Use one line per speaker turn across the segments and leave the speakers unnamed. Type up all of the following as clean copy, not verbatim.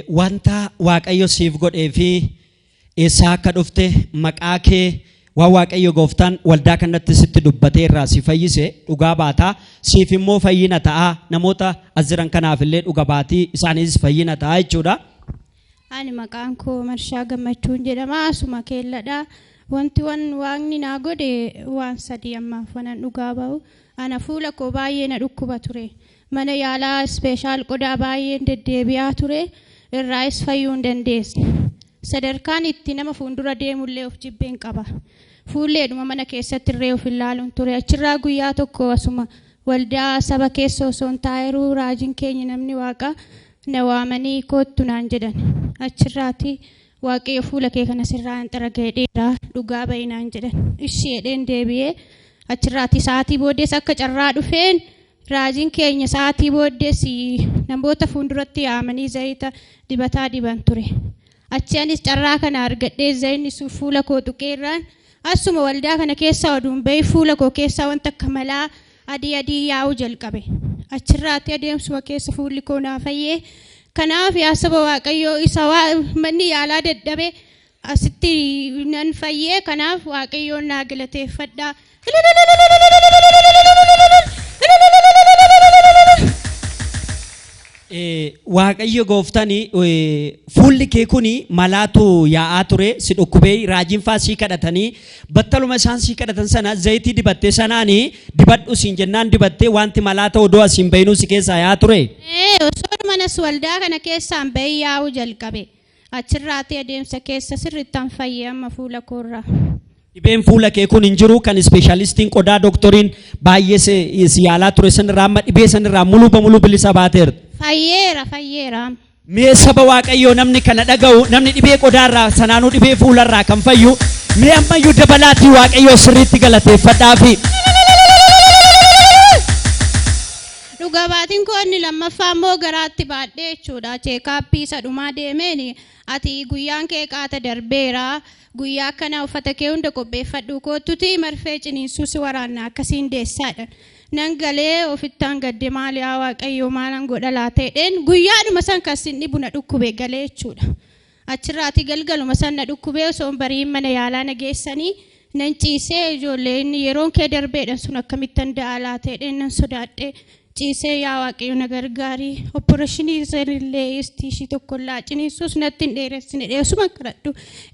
Wanta Waaqayyo siif godhee fi eessaa akka dhufte maqaa kee waan Waaqayyo gooftaan waldaa kanatti sitti dubbatee irraa si fayyise dhugaa baata. Siif immoo fayyina ta'a. Namoota as jiran kanaaf illee dhuga baatii isaaniis fayyina ta'a jechuudha.
Ani maqaan koo Marshaa Gammachuun jedhama. Asuma keelladha. Wanti wan waaqni naa godhe waan sadii ammaaf wanan dhugaa ba'u. Ana fuula koo baay'ee na dhukkuba ture. Mana yaalaa ispeeshaal qodaa baay'een deddeebi'aa ture. Irraayis fayyuu hin dandeesse. Sadarkaan itti nama fuuldura deemullee of jibbeen qaba. Fuulleedhuma mana keessatti irree of ilaaluun ture. Achirraa guyyaa tokko asuma waldaa saba keessa osoo hin taa'eeru raajiin keenya namni waaqa na waamanii koottu naan jedhan. Achirraati Waaqayyo fuula kee kana sirraa hin xaraga jedheera dhugaa ba'i naan jedhan. Ishii jedheen deebi'ee achirraati sa'aatii booddees akka carraa dhufeen raajiin keenya sa'aatii booddees namoota fuulduratti yaamanii zayita dibataa diban ture. Achi anis carraa kana argadhee zayinni sun fuula koo tuqeerraan asuma waldaa kana keessaa oduun bahee fuula koo keessaa wanta akka malaa adii adii yaa'uu jalqabe. Achirraatti adeemsuma keessa fuulli koo naa fayyee. Kanaaf yaa saba Waaqayyoo isa manni yaalaa dadhabe asitti nan fayyee kanaaf Waaqayyoon naa galateeffadha.
Waaqayyo gooftaan fuulli kee kun malaatu yaa'aa ture si dhukkubee raajiin faa sii kadhatanii battaluma isaan sii kadhatan sana zayitii dibattee sanaani dibadhu siin jennaan dibattee wanti malaa ta'u odoo asiin bahinuu si keessaa yaa'aa ture.
Osoo manas waldaa kana keessaan bahee yaa'uu jalqabe. Achirraati adeemsa keessa sirrittaan fayyee amma fuula koorraa.
Dhibeen fuula kee kun hin jiru kan ispeeshaalistiin qodaa dooktoriin baay'ee si yaalaa ture sanirraa amma dhibee sanirraa muluu bamuluu bilisa baateerta.
Fayyeera fayyeera.
Mee saba Waaqayyoo namni kana dhaga'u namni dhibee qodaarraa sanaanuu dhibee fuularraa kan fayyu mee ammayyuu dabalaatii Waaqayyoo sirriitti galateeffadhaafi.
Dhuga baatiin koo inni lammaffaa immoo garaatti baadhee jechuudha. Cheekaappii isa dhumaa deemeen ati guyyaan kee qaata darbeera. Guyyaa akkanaa uffata kee hunda qopheeffadhu koottuti marfee ciniinsuu si waraanna akkasiin deessaadha. Nan galee ofittaan gadde maali yaa Waaqayyo maalan godha laata jedheen guyyaadhuma san kan sin dhibu na dhukkube galee jechuudha. Achirraati galgaluma san na dhukkubee osoo hin bari'in mana yaalaa na geessanii nan ciisee ijoollee inni yeroon kee darbeedha sun akkamittan da'a laata jedheen nan sodaadhe ciisee yaa Waaqayyo na gargaari opporeeshinii sanillee istiishii tokkollaa ciniinsuus natti hin dheeressine dheessuma kadhadhu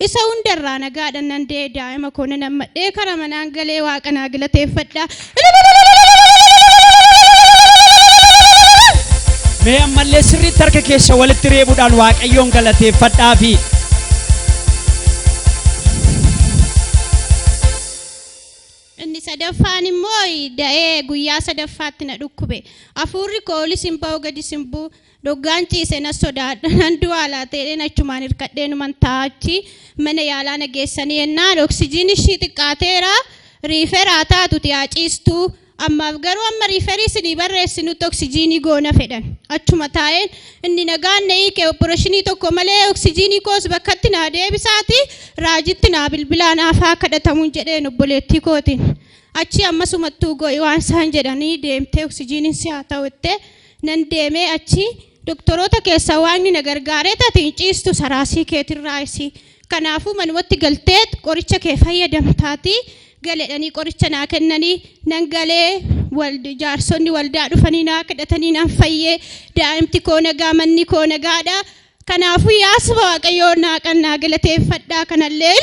isa hundarraa nagaadhaan nan da'e daa'ima koo nan hammadhee kara manaan galee waaqa naa galateeffadha.
Mee ammallee sirriitti harka keessa walitti reebuudhaan Waaqayyoon galateeffadhaafi.
Inni sadaffaan immoo da'ee guyyaa sadaffaatti na dhukkube. Hafuurri koo olis hin ba'u gadis hin bu'u. Doggaan ciise na sodaadha. Nan du'aa laata jedheen achumaan hirkadhee numan taa'aa achi mana yaalaa na geessanii jennaan oksijiin ishii xiqqaateera. Riiferaa taatuti haa ciistuu. Ammaaf garuu amma riiferii isinii barreessinutti oksijiinii goona fedhan. Achuma taa'een inni nagaan na hiike opporeeshinii tokko malee oksijiinii koos bakkatti naa deebisaati raajitti naa bilbilaa naaf haa kadhatamuun jedheen obboleettii kootiin. Achi ammasumattuu go'i waan isaan jedhanii deemtee oksijiiniin si haa ta'u jettee nan deemee achi doktoroota keessaa waaqni na gargaaree taate hin ciistu saraasii keetirraa isii. Kanaafuu manumatti galtee qoricha kee fayyadamtaatii galedhanii qoricha naa kennanii nan galee jaarsonni waldaa dhufanii naa kadhatanii nan fayyee daa'imti koo nagaa manni koo nagaadha. Kanaafuu yaa saba Waaqayyoo naa qannaa galateeffadhaa kanallee.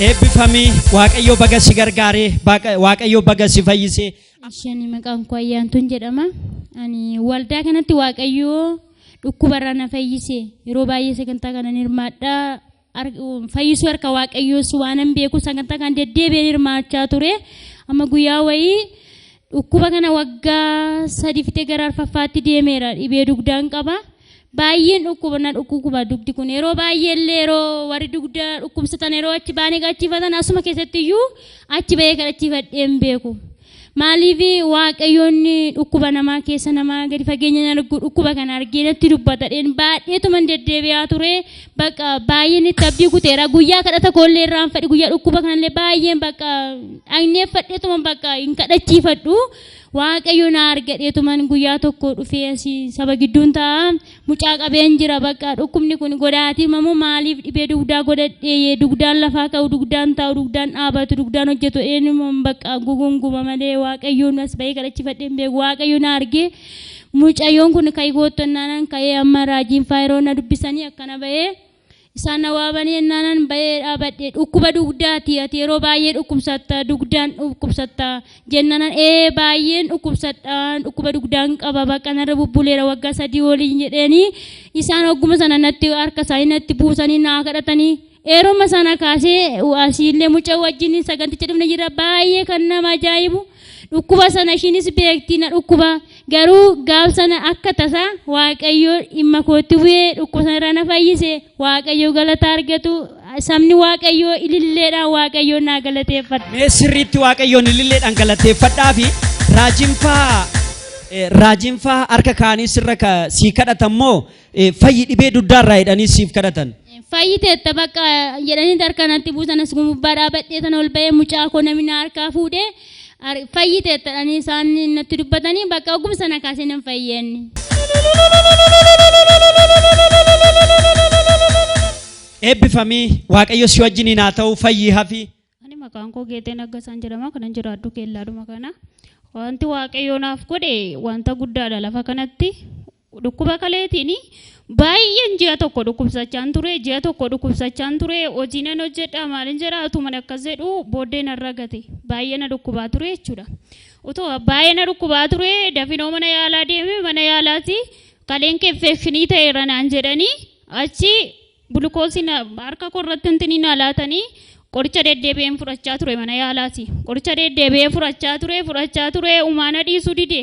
Eebbifamii Waaqayyo baga si gargaaree Waaqayyo baga si fayyisee.
Isheen maqaan koo Ayyaantuun jedhama. Ani waldaa kanatti Waaqayyoo dhukkubarraa na fayyise. Yeroo baay'ee sagantaa kanan hirmaadha. Fayyisuu harka Waaqayyoos waanan beeku sagantaa kan deddeebi'een hirmaachaa ture. Amma guyyaa wayii dhukkuba kana waggaa 3 fixee gara arfaffaatti deemeera. Dhibee dugdaan qaba. Baay'een dhukkuba na dhukkuba dugdi kun yeroo baay'ee illee yeroo warri dugda dhukkubsatan yeroo achi baanee kadhachiifatan asuma keessatti iyyuu achi bahee kadhachiifadhee hin beeku. Maaliif Waaqayyoon dhukkuba namaa keessa namaa gadi fageenyaan argu dhukkuba kana argee natti dubbata dheen baay'eetuman deddeebi'aa ture bakka baay'een itti abdii kuteera guyyaa kadhata koollee irraanfadhe guyyaa dhukkuba kanallee baay'een bakka dhagneeffadheetuman bakka hin kadhachiifadhu. Waaqayyo na argadheetuman guyyaa tokko dhufee asii saba gidduun ta'a. Mucaa qabeen jira bakka dhukkubni kun godhaatii mamoo maaliif dhibee dugdaa godhadhee dugdaan lafaa ka'u dugdaan taa'u dugdaan dhaabatu dugdaan hojjetu eenyumaan bakka gugunguma malee Waaqayyoon as ba'ee kadhachifadhee hin beeku. Waaqayyo na argee mucayyoon kun ka'ii koottonnaanan ka'ee amma raajiin faa yeroo na dubbisanii akkana ba'ee isaan na waamanii ennaanan ba'ee dhaabadhe dhukkuba dugdaati ati yeroo baay'ee dhukkubsatta dugdaan dhukkubsatta jennanan ee baay'een dhukkubsadha dhukkuba dugdaan qaba bakka narra bubbuleera waggaa 3 waliin jedheeni isaan hogguma sana natti harka isaanii natti buusanii naa kadhatanii yeruma sana kaasee asiillee mucaa wajjin saganticha dhufne jira baay'ee kan nama ajaa'ibu dhukkuba sana ishiinis beekti na dhukkuba Garuu gaaf sana akka tasaa Waaqayyo dhimma kootti bu'ee dhukkuba sana irraa na fayyise. Waaqayyo galata argatu. Sabni Waaqayyoo ililleedhaan Waaqayyoon naa galateeffadha.
Mee sirriitti Waaqayyoon ililleedhaan galateeffadhaa fi raajiin faa raajiin faa harka kaanii sirra ka sii kadhatan moo fayyi dhibee dugdaa irraa jedhanii siif kadhatan.
Fayyiteetta bakka jedhanii harka natti buusan as gubbaa dhaabadhee sana ol ba'ee mucaa koo namni na harkaa fuudhee fayyiteetta jedhanii isaan natti dubbatanii bakka oguma sana kaasee nan fayyeenni.
Eebbifamii Waaqayyo si wajjiniin haa ta'u fayyii hafi.
Ani maqaan koo Geexee Naggasaan jedhama. Kanan jiraadhu keellaadhuma kana. Wanti Waaqayyo naaf godhe wanta guddaadha lafa kanatti. Dhukkuba kaleetiin baay'een ji'a tokko dhukkubsachaan ture. Ji'a tokko dhukkubsachaan ture. Hojii nan hojjedha maalin jedha utuman akkas jedhu booddee narra gate. Baay'ee na dhukkubaa ture jechuudha. Utoo baay'ee na dhukkubaa ture dafinoo mana yaalaa deeme mana yaalaati kaleen kee infekshinii ta'eera naan jedhanii achi Gulukoosii na harka koo irratti intinii naa laatanii qoricha deddeebi'een fudhachaa ture mana yaalaati. Qoricha deddeebi'ee fudhachaa ture fudhachaa ture umaa na dhiisuu dide.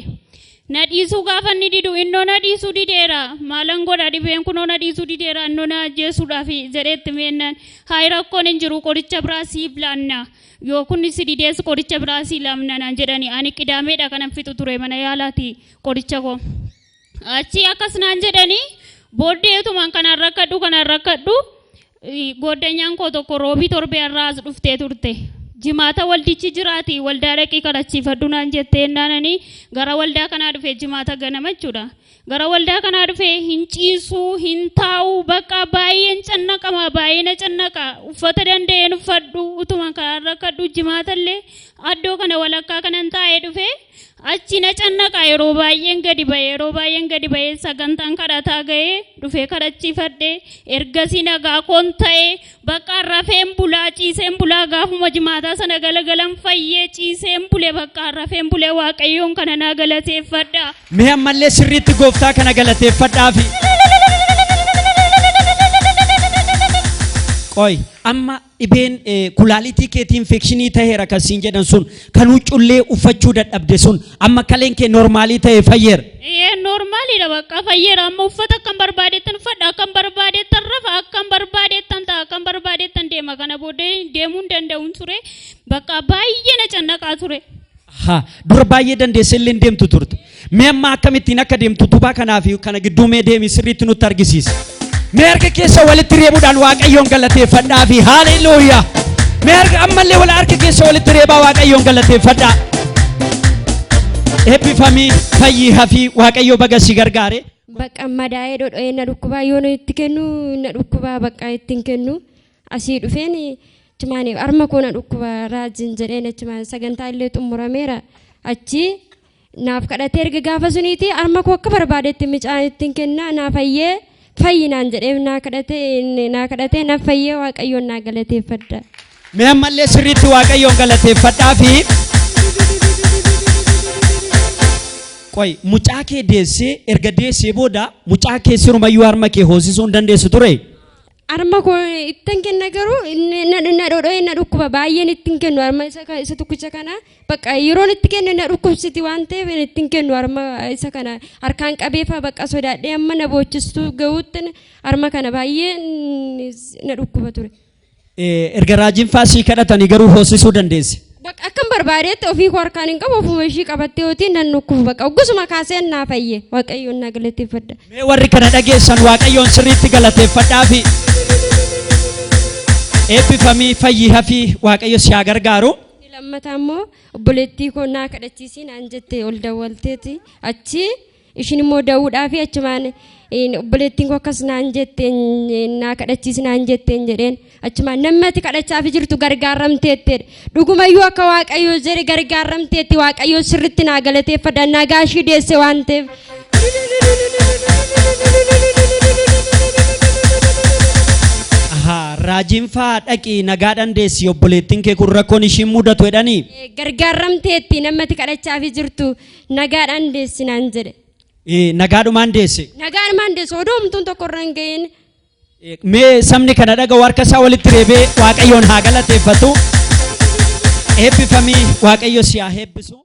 Na dhiisuu gaafa inni didu innoo na dhiisuu dideera. Maalan godha dhibeen kunoo na dhiisuu dideera innoo na ajjeesuudhaaf jedheetti meennaan. Hayi rakkoon hin jiru qoricha biraa siif laanna. Yoo kun si didees qoricha biraa sii laamna naan jedhani. Ani qidaameedha kanan fixu ture mana yaalaati qoricha koo. Achi akkas naan jedhanii booddeetumaan kanaan rakkadhu kanaan rakkadhu gooddanyaan koo tokko roobii torbee irraa as dhuftee turte. Jimaata waldichi jiraati waldaa dhaqii kadhachiifadhu naan jettee naananii gara waldaa kanaa dhufe jimaata ganama jechuudha. Gara waldaa kanaa dhufe hin ciisuu hin taa'u bakka baay'een cannaqama baay'ee na cannaqa uffata danda'een uffadhu utumaan kanaan rakkadhu jimaatallee addoo kana walakkaa kanan taa'ee dhufe. Achi na cannaqa yeroo baay'een gadi ba'e yeroo baay'een gadi ba'e sagantaan kadhataa ga'ee dhufee kadhachiifadhe ergasii nagaa koon ta'e bakka rafeen bulaa ciiseen bulaa gaafuma jimaataa sana galagalan fayyee ciiseen bule bakka rafeen bule waaqayyoon kana naa galateeffadha.
Mee ammallee sirriitti gooftaa kana galateeffadhaafi. Qoy amma Dhibeen kulaalitii keetii infekshinii taheera kan siin jedhan sun kan huccullee uffachuu dadhabde sun amma kaleen kee normaalii ta'e fayyeera.
Ee noormaaliidha bakka fayyeera amma uffata akkan barbaadettan uffadha akkan barbaadettan rafa akkan barbaadettan ta'a akkan barbaadettan deema kana booddee deemuu hin danda'uun ture bakka baay'ee na cannaqaa ture.
Ha, dura baay'ee dandeessee illee hin deemtu turte. Mee amma akkamittiin akka deemtu utubaa kanaa fi kana gidduu mee deemi sirriitti nutti argisiisi. Mee harka keessa walitti reebuudhaan Waaqayyoon galateeffadhaa fi haaleluuyaa. Mee harka ammallee wal harka keessa walitti reebaa Waaqayyoon galateeffadhaa. Eebbifamii fayyii hafii Waaqayyo baga si gargaare.
Bakka madaa'ee dhodho'ee na dhukkubaa yoo itti kennu na dhukkubaa bakka ittiin kennu Asii dhufeen achumaan harma koo na dhukkuba raajiin jedheen achumaan sagantaa illee xumurameera. Achi naaf kadhatee erga gaafa suniiti harma koo akka barbaadetti micaan ittiin kennaa naa fayyee fayyi naan jedhee naa kadhatee naa kadhatee na fayyee waaqayyoon naa galateeffadha.
Mee ammallee sirriitti Waaqayyoon galateeffadhaa fi qoy mucaa kee deessee erga deessee booda mucaa kee sirumayyuu harma kee hoosisuu hin dandeessu ture?
Harma koo ittan kenna garuu inni na na dhodho'ee na dhukkuba baay'een ittin kennu harma isa ka- isa tokkicha kana bakka yeroon itti kennu na dhukkubsiti waan ta'eef ittin kennu harma isa kana harkaan qabeefaa bakka sodaadhee amma na boochistuu gahuutti harma kana baay'ee na dhukkuba ture.
Erga raajiin faa sii kadhatanii garuu hoosisuu dandeesse.
Bakka akkan barbaadetti ofii koo harkaan hin qabu ofuma ishii qabattee hootiin nan dhukkubu bakka oggusuma kaaseen naa fayye waaqayyoon naa galateeffadha.
Mee warri kana dhageessan waaqayyoon sirriitti galateeffadhaafi. Eebbifamii fayyii hafii waaqayyo si haa gargaaru.
Lammataa immoo obboleettii koo naa kadhachiisii naan jette ol dawwalteeti. Achi ishiin immoo da'uudhaafi achumaan obboleettiin koo akkas naan jetteen naa kadhachiisi naan jetteen jedheen achumaan namni ati kadhachaafi jirtu gargaaramteettedha. Dhugumayyuu akka Waaqayyoo jedhe gargaaramteetti Waaqayyoo sirritti naa galateeffadha nagaa ishii deesse waan ta'eef.
Ahaa, raajiin faa dhaqii nagaadhaan deessi obboleettiin kee kun rakkoon ishiin mudatu jedhanii.
Gargaaramteetti namni ati kadhachaafi jirtu nagaadhaan deessi naan jedhe.
Nagaadhumaan deesse.
Nagaadhumaan deesse odoo homtuun tokko irra hin ga'iin.
Mee sabni kana dhaga'u harka isaa walitti reebee Waaqayyoon haa galateeffatu. Eebbifamii Waaqayyo si haa eebbisu.